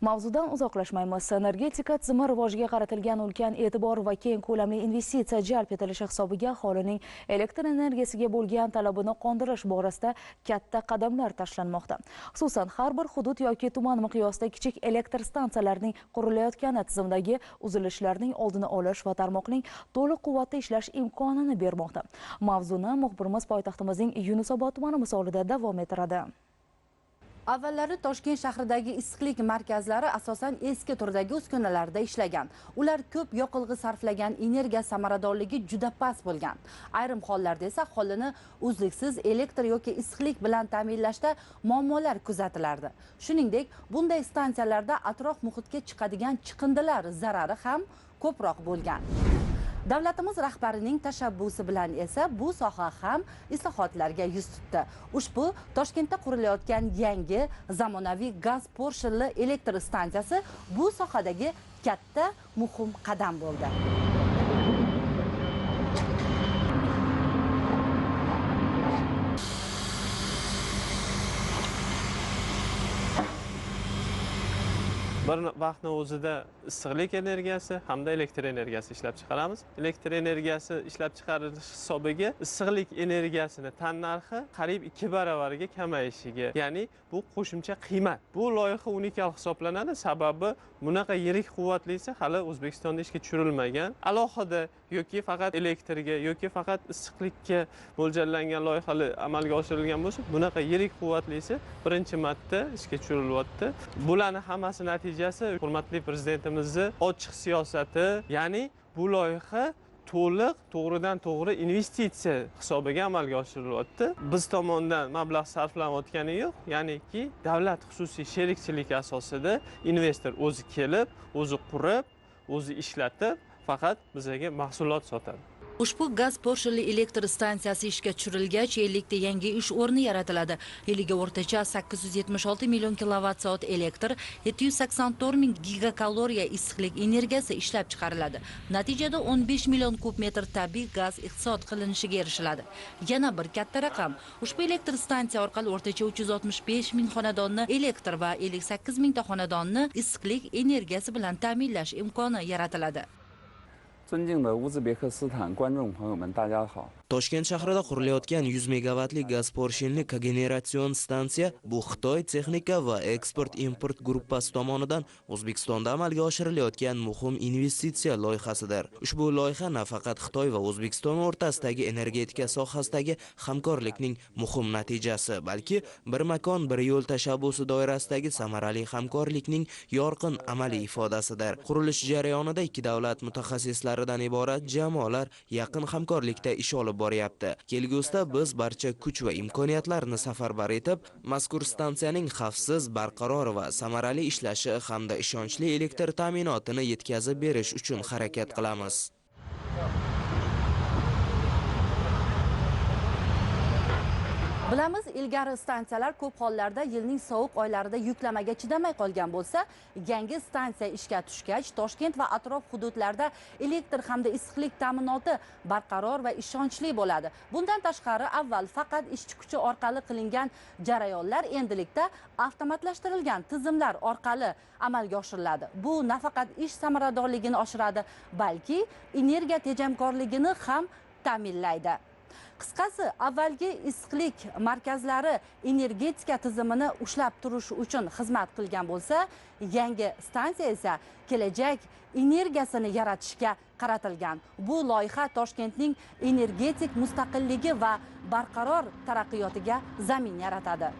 Mavzudan uzoqlashmaymiz. Energetika tizimi rivojiga qaratilgan ulkan e'tibor va keng ko'lamli investitsiya jalb etilishi hisobiga aholining elektr energiyasiga bo'lgan talabini qondirish borasida katta qadamlar tashlanmoqda. Xususan, har bir hudud yoki tuman miqyosida kichik elektr stansiyalarning qurilayotgani tizimdagi uzilishlarning oldini olish va tarmoqning to'liq quvvatda ishlash imkonini bermoqda. Mavzuni muxbirimiz poytaxtimizning Yunusobod tumani misolida davom ettiradi. Avvallari Toshkent shahridagi issiqlik markazlari asosan eski turdagi uskunalarda ishlagan. Ular ko'p yoqilg'i sarflagan, energiya samaradorligi juda past bo'lgan. Ayrim hollarda esa aholini uzluksiz elektr yoki issiqlik bilan ta'minlashda muammolar kuzatilardi. Shuningdek, bunday stansiyalarda atrof muhitga chiqadigan chiqindilar zarari ham ko'proq bo'lgan. Davlatimiz rahbarining tashabbusi bilan esa bu soha ham islohotlarga yuz tutdi. Ushbu Toshkentda qurilayotgan yangi zamonaviy gaz porshinli elektr stansiyasi bu sohadagi katta muhim qadam bo'ldi. Bir vaqtning o'zida issiqlik energiyasi hamda elektr energiyasi ishlab chiqaramiz. Elektr energiyasi ishlab chiqarilish hisobiga issiqlik energiyasini tannarxi qariyb 2 baravariga kamayishiga, ya'ni bu qo'shimcha qiymat. Bu loyiha unikal hisoblanadi, sababi bunaqa yirik quvvatlisi hali O'zbekistonda ishga tushirilmagan. Alohida yoki faqat elektrga yoki faqat issiqlikka mo'ljallangan loyihalar amalga oshirilgan bo'lsa, bunaqa yirik quvvatlisi birinchi marta ishga tushirilyapti. Bularning hammasi natijasi hurmatli prezidentimizni ochiq siyosati, ya'ni bu loyiha to'liq to'g'ridan to'g'ri investitsiya hisobiga amalga oshirilyapti. Biz tomondan mablag' sarflanayotgani yo'q, ya'niki davlat xususiy sherikchilik asosida investor o'zi kelib, o'zi qurib, o'zi ishlatib, faqat bizga mahsulot sotadi. Ushbu gaz porshinli elektr stansiyasi ishga tushirilgach, 50 ta yangi ish o'rni yaratiladi. Yiliga o'rtacha 876 million kilovat soat elektr, 784 ming gigakaloriya issiqlik energiyasi ishlab chiqariladi. Natijada 15 million kub metr tabiiy gaz iqtisod qilinishiga erishiladi. Yana bir katta raqam. Ushbu elektr stansiya orqali o'rtacha 365 ming xonadonni elektr va 58 mingta xonadonni issiqlik energiyasi bilan ta'minlash imkoni yaratiladi. 尊敬的乌兹别克斯坦观众朋友们，大家好。 Toshkent shahrida qurilayotgan 100 megavatli gaz porshinli kogeneratsion stansiya bu Xitoy texnika va eksport-import gruppasi tomonidan O'zbekistonda amalga oshirilayotgan muhim investitsiya loyihasidir. Ushbu loyiha nafaqat Xitoy va O'zbekiston o'rtasidagi energetika sohasidagi hamkorlikning muhim natijasi, balki bir makon bir yo'l tashabbusi doirasidagi samarali hamkorlikning yorqin amaliy ifodasidir. Qurilish jarayonida ikki davlat mutaxassislaridan iborat jamoalar yaqin hamkorlikda ish olib boryapti. Kelgusida biz barcha kuch va imkoniyatlarni safarbar etib, mazkur stansiyaning xavfsiz, barqaror va samarali ishlashi hamda ishonchli elektr ta'minotini yetkazib berish uchun harakat qilamiz. Bilamiz, ilgari stansiyalar ko'p hollarda yilning sovuq oylarida yuklamaga chidamay qolgan bo'lsa, yangi stansiya ishga tushgach, Toshkent va atrof hududlarda elektr hamda issiqlik ta'minoti barqaror va ishonchli bo'ladi. Bundan tashqari, avval faqat ishchi kuchi orqali qilingan jarayonlar endilikda avtomatlashtirilgan tizimlar orqali amalga oshiriladi. Bu nafaqat ish samaradorligini oshiradi, balki energiya tejamkorligini ham ta'minlaydi. Qisqasi, avvalgi issiqlik markazlari energetika tizimini ushlab turish uchun xizmat qilgan bo'lsa, yangi stansiya esa kelajak energiyasini yaratishga qaratilgan. Bu loyiha Toshkentning energetik mustaqilligi va barqaror taraqqiyotiga zamin yaratadi.